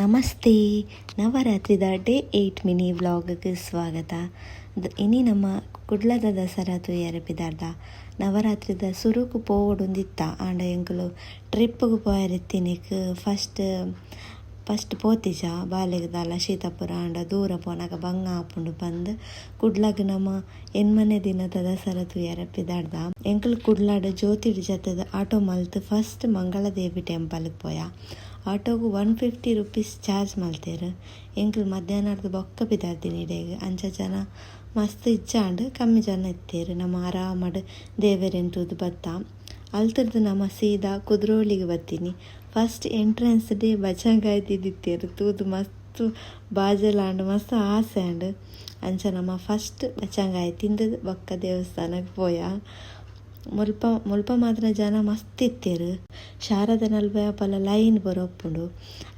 Namaste. ನವರಾತ್ರಿದ day 8 mini ವ್ಲಾಗ್ಗೆ ಸ್ವಾಗತ. ಇನಿ ನಮ್ಮ ಕುಡ್ಲದ ದಸರಾ ತೂಯರೆ ಪಿದಾರ್ದ. ನವರಾತ್ರಿದ ಸುರುಕು ಪೋವೊಡುಂದಿತ್ತ, ಆಂಡ ಎಂಕುಲು ಟ್ರಿಪ್ಗೆ ಪೋಯರಿತ್ತಿನಿಕ್ ಫಸ್ಟ್ ಫಸ್ಟ್ ಪೋತಿಜ. ಬಾಲೆಗ್ ದಾಲ ಶೀತಪುರ ಆಂಡ ದೂರ ಪೋನಗ ಬಂಗ ಆಪುಂಡು ಪಂದ್ ಕುಡ್ಲಗ್ ನಮ್ಮ ಎಣ್ಮನೇ ದಿನದ ದಸರಾ ತೂಯರೆ ಪಿದಾರ್ದ. ಎಂಕುಲು ಕುಡ್ಲಡ್ ಜ್ಯೋತಿಡ್ ಜತ್ತದ ಆಟೋ ಮಲ್ತ್ ಫಸ್ಟ್ ಮಂಗಳದೇವಿ ಟೆಂಪಲ್ ಪೋಯ. ಆಟೋಗು 150 ರುಪೀಸ್ ಚಾರ್ಜ್ ಮಲ್ತೆರ್. ಎಂಕುಲು ಮಧ್ಯಾಹ್ನರ್ದ್ ಬೊಕ್ಕ ಪಿದಾರ್ದಿನಿ ಇಡೆಗ್. ಅಂಚ ಜನ ಮಸ್ತ್ ಇಜ್ಜಾಂಡ್, ಕಮ್ಮಿ ಜನ ಇತ್ತೆರ್. ನಮ ಆರಾಮಡ್ ದೇವೆರೆನ್ ತೂದು ಬತ್ತ. ಅಲ್ತುರ್ದು ನಮ ಸೀದಾ ಕುದ್ರೋಳಿಗ್ ಬತ್ತಿನಿ. ಫಸ್ಟ್ ಎಂಟ್ರೆನ್ಸ್ ಡೇ ಬಚಂಗಾಯಿ ದೀದಿತ್ತೆರ್. ತೂದು ಮಸ್ತ್ ಬಾಜೆಲಾಂಡ್, ಮಸ್ತ್ ಆಸೆ ಆಂಡ್. ಅಂಚ ನಮ ಫಸ್ಟ್ ಬಚಂಗಾಯಿ ತಿಂದದ್ ಬೊಕ್ಕ ದೇವಸ್ಥಾನಕ್ಕೆ ಪೋಯ. ಮುಲ್ಪ ಮುಲ್ಪ ಮಾತ್ರ ಜನ ಮಸ್ತ್ ಇತ್ತೆರ್. ಶಾರದನಲ್ಪ ಯಾಪಲ ಲೈನ್ ಪೂರ ಉಪ್ಪುಂಡು.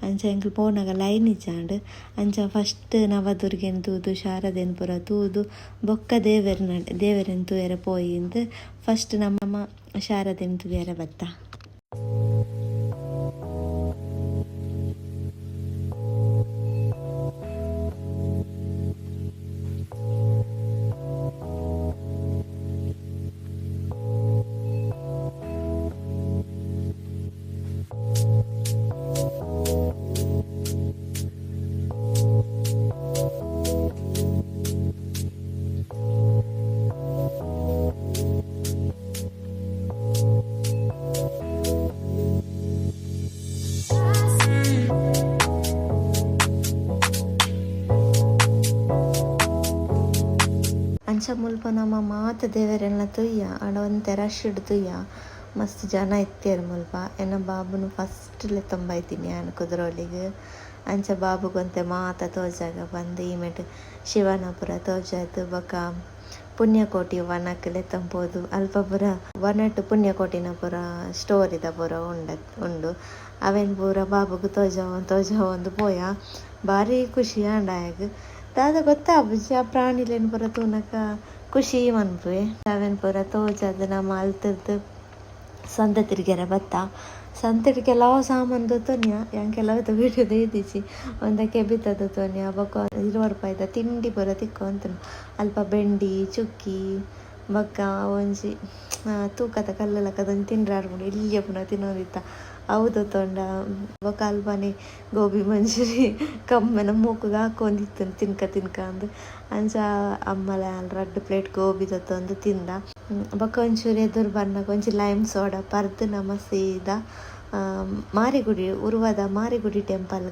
ಅಂಚ ಎಂಕುಲು ಪೋನಗ ಲೈನ್ ಇಜ್ಜಾಂಡ್. ಅಂಚ ಫಸ್ಟ್ ನವದುರ್ಗೆನ್ ತೂದು, ಶಾರದೆನ್ ಪೂರ ತೂದು, ಬೊಕ್ಕ ದೇವೆರ್ನ ದೇವೆರೆನ್ ತೂಯರೆ ಪೋಯಿಂದ್. ಫಸ್ಟ್ ನಮ್ಮ ಶಾರದೆನ್ ತೂಯರೆ ಬತ್ತ. ಅಂಚ ಮುಲ್ಪ ನಮ ಮಾತ ದೇವೆರೆನ್ಲ ತೂಯ. ಆಂಡ ಒಂತೆ ರಶ್ ಡ್ ತೂಯ, ಮಸ್ತ್ ಜನ ಇತ್ತೆರ್ ಮುಲ್ಪ. ಎನ್ನ ಬಾಬುನು ಫಸ್ಟ್ ಲೆತ್ತೊಂಬೈದಿನಿ ಯಾನ್ ಕುದ್ರೋಳಿಗ್. ಅಂಚ ಬಾಬುಗ್ ಒಂತೆ ಮಾತ ತೋಜಾಗ ಪಂದ್ ಈ ಮೇಟ್ ಶಿವನ ಪೂರ ತೋಜಾದ್, ಬೊಕ ಪುಣ್ಯಕೋಟಿ ವನಕ್ ಲೆತ್ತೊಂಪೋದು, ಅಲ್ಪ ಪೂರ ವನಟ್ ಪುಣ್ಯಕೋಟಿನ ಪೂರ ಸ್ಟೋರಿದ ಪೂರ ಉಂಡ ಉಂಡು. ಅವೆನ್ ಪೂರ ಬಾಬುಗ್ ತೋಜಾವೊಂದು ತೋಜಾವೊಂದು ಪೋಯ. ಬಾರಿ ಖುಷಿ ಆಂಡ ಆಯಗ್. ದಾದ ಗೊತ್ತಾಪುಜಿ, ಆ ಪ್ರಾಣಿಲೆನ್ ಪೂರ ತೂನಗ ಖುಷಿ ಮನ್ಪುವೆ. ಅವೆನ್ ಪೂರ ತೋಜಾದ್ ನಮ ಅಲ್ತುರ್ದು ಸಂತೆ ತಿರ್ಗೆರೆ ಬತ್ತ. ಸಂತೆಡ್ ಕೆಲವು ಸಾಮಾನು ದೆತೊನ್ಯ. ಯಾನ್ ಕೆಲವು ವೀಡಿಯೋ ದೈದಿಜಿ. ಒಂತೆ ಕೆಬಿತ ದೆತೊನ್ಯ, ಬೊಕ 20 ರೂಪಾಯಿದ ತಿಂಡಿ ಪೂರ ತಿಕ್ಕೊಂತುಂಡು ಅಲ್ಪ. ಬೆಂಡಿ, ಚುಕ್ಕಿ, ಬೊಕ್ಕ ಒಂಜಿ ತೂಕದ ಕಲ್ಲು ಲೆಕ್ಕದ ಒಂಜಿ ತಿಂಡ್ರೆ ಆರ್ಪುಂಡು, ಎಲ್ಯ ಪುನ ತಿನ್ನೊಂದಿತ್ತ, ಅವು ದೆತೊಂಡ. ಬೊಕ ಅಲ್ಪನೆ ಗೋಬಿ ಮಂಚೂರಿ ಕಮ್ಮೆನ ಮೂಕುಗ್ ಹಾಕೊಂದಿತ್ತು, ತಿನ್ಕ ತಿನ್ಕ ಅಂದ್. ಅಂಚ ಅಮ್ಮಲ ರಡ್ಡ್ ಪ್ಲೇಟ್ ಗೋಬಿ ದೆತೊಂದು ತಿಂದ. ಬೊಕ ಒಂಚೂರು ಎದುರು ಬನ್ನಗ ಒಂಜಿ ಲೈಮ್ ಸೋಡಾ ಪರ್ದ್, ನಮ ಸೀದಾ ಮಾರಿಗುಡಿ, ಉರ್ವದ ಮಾರಿಗುಡಿ ಟೆಂಪಲ್.